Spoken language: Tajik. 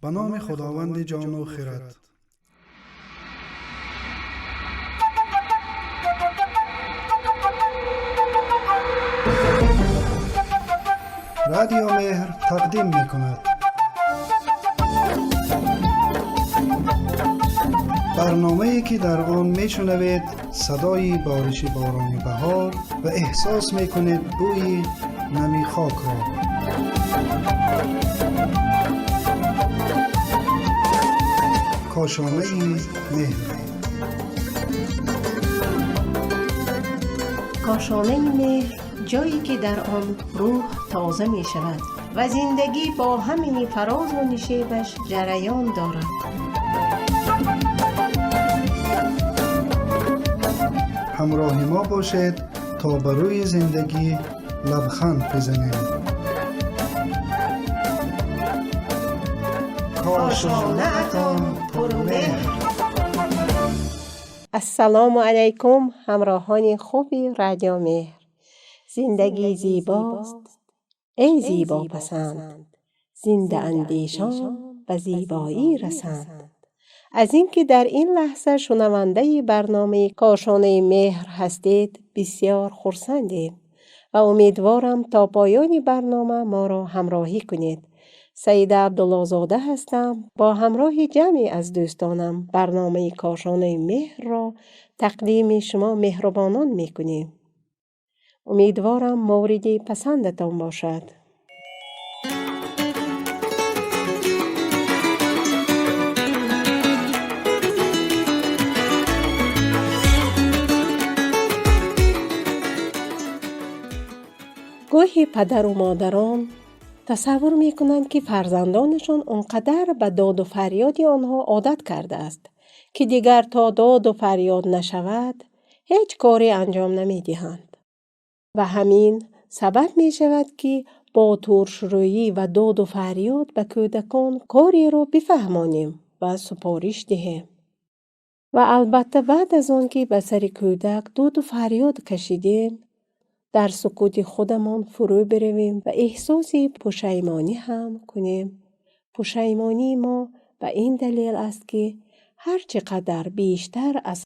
Ба номи Худованди ҷону хирад. Радио Меҳр тақдим мекунад. Барномае ки дар он мешунавед садои бориши борони баҳор ва эҳсос мекунед бӯи нами хокро. Кошонаи меҳр. Кошонаи меҳр, ҷое ки дар он рӯҳ тоза мешавад ва зиндагӣ бо ҳамаи фарозу нишебаш ҷараён дорад. Ҳамроҳи мо бошед, то ба рӯи зиндагӣ лабханд бизанем. Кошонаатон пурмеҳр. Ассалому алайкум, ҳамроҳони хуби Радио Меҳр. Зиндагӣ зебост, эй зебопасанд, зиндаандешон ба зебоӣ расанд. Аз ин ки дар ин лаҳза шунавандаи барномаи Кошонаи меҳр ҳастед, бисёр хурсандем ва умедворам, то поёни барнома моро ҳамроҳӣ кунед. Саида Абдуллозода ҳастам. Бо ҳамроҳи ҷамъе аз дӯстонам барномаи Кошонаи меҳрро тақдими шумо меҳрубонон мекунем. Умедворам, мавриди пасандатон бошад. Гоҳе падару модарон тасаввур мекунанд, ки фарзандонашон он қадар ба доду фарёди онҳо одат кардааст, ки дигар то доду фарёд нашавад, ҳеҷ коре анҷом намедиҳанд. Ва ҳамин сабаб мешавад, ки бо туршрӯӣ ва доду фарёд ба кӯдакон кореро бифаҳмонем ва супориш диҳем. Ва албатта, баъд аз он ки ба сари кӯдак доду фарёд кашидем, дар сукути худамон фурӯ биравем ва эҳсоси пушаймонӣ ҳам кунем. Пушаймонии мо ба ин далел аст, ки ҳар чӣ қадар бештар аз